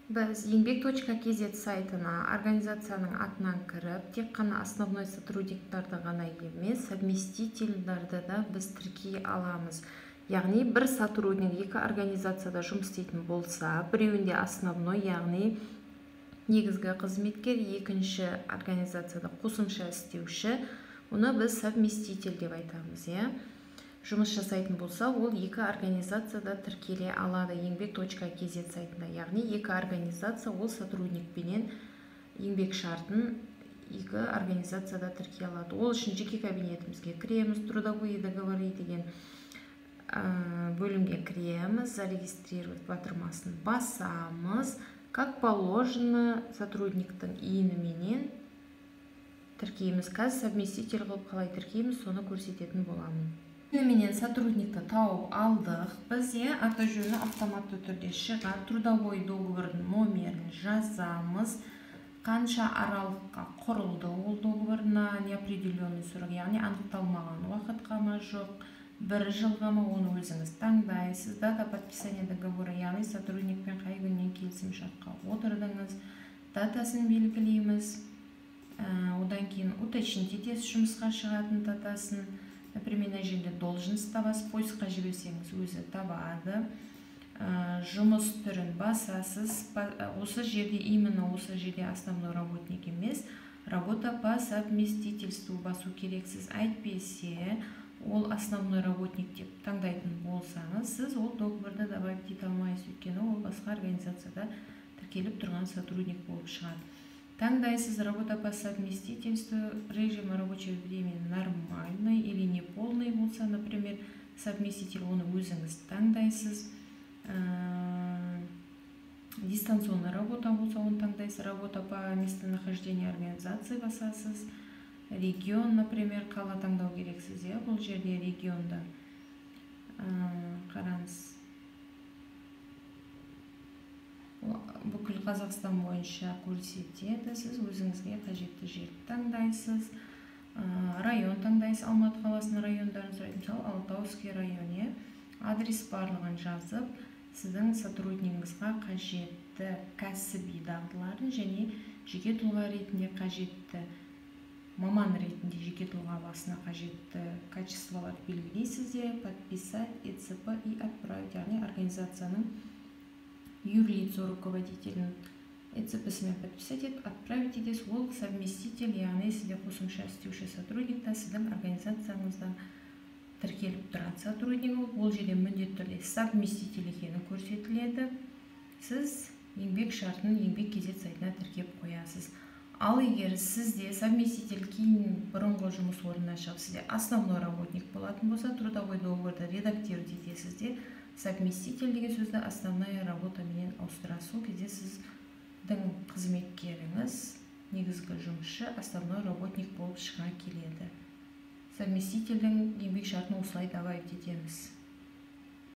Біз еңбек.kz сайтына организацияның атынан кіріп, тек қана основной сотрудниктарды ғана емес, совместительдарды да біз тіркей аламыз. Яғни бір сотрудник екі организацияда жұмыс істейтін болса, біреуінде основной, яғни негізгі қызметкер, екінші организацияда қосымша істеуші, оны біз совместитель деп айтамыз, иә. Жұмыс жасайтын болса, ол екі организацияда тіркеле алады еңбек.kz сайтында. Яғни екі организация ол сотрудникпенен еңбек шартын екі организацияда тіркей алады. Ол үшін жеке кабинетімізге кіреміз, «Трудовые договоры» деген бөлімге кіреміз, «Зарегистрировать» батырмасын басамыз. Как положено, сотрудниктің ИИНіменен тіркейміз. Қазір совместитель қылып қалай тіркейміз, соны көрсететін боламын. Менен сотрудникті тауып алдық біз, иә, аты жөні автоматты түрде шығады. Трудовой договордың номерін жазамыз, қанша аралыққа құрылды ол договор, на неопределенный срок, яғни анықталмаған уақытқа ма, жоқ бір жылға ма, оны өзіңіз таңдайсыз. Дата подписания договора, яғни сотрудникпен қай күннен келісім шартқа отырдыңыз, датасын белгілейміз. Одан кейін уточнить етесіз жұмысқа шығатын датасын. Например, мына жерде должность табасыз, поискқа жіберсеңіз, өзі табады. Жұмыс түрін басасыз. Осы жерде, именно осы жерде основной работник емес, работа по совместительству басу керексіз. Әйтпесе ол основной работник деп таңдайтын болсаңыз, сіз ол договорды добавить ете алмайсыз, өйткені ол басқа организацияда тіркеліп тұрған сотрудник болып шығады. Таңдайсыз работа по совместительству, режим рабочего времени нормальный или неполный болса, например, совместитель, оны өзіңіз таңдайсыз. Дистанционная работа болса, оны таңдайсыз. Работа по местонахождению организации басасыз. Регион, например, қала таңдау керексіз, иә. Бұл жерде регионда қараңыз, бүкіл Қазақстан бойынша көрсетеді. Сіз өзіңізге қажетті жерді таңдайсыз, район таңдайсыз, Алматы қаласының райондарын сұрайды, мысалы, Алатауский район, иә. Адрес барлығын жазып, сіздің сотруднигіңізға қажетті кәсіби дағдыларын және жеке тұлға ретінде қажетті, маман ретінде жеке тұлға басына қажетті качестволарды белгілейсіз де, подписать ЭЦП и отправить, яғни организацияның юрлицо руководителінің ЭЦП-сімен подписать етіп, отправить етесіз. Ол совместитель, яғни сізде қосымша істеуші сотрудник та сіздің организацияңызда тіркеліп тұрады сотрудник. Ол жерде міндетті түрде совместитель екені көрсетіледі. Сіз еңбек шартын еңбек kz сайтына тіркеп қоясыз. Ал егер сізде совместитель кейін бұрынғы жұмыс орнынан шығып, сізде основной работник болатын болса, трудовой договорды редактировать етесіз де, совместитель деген сөзді основная работа менен ауыстырасыз. Сол кезде сіздің қызметкеріңіз негізгі жұмысшы, основной работник болып шыға келеді. Совместительдің еңбек шартын осылай добавить етеміз.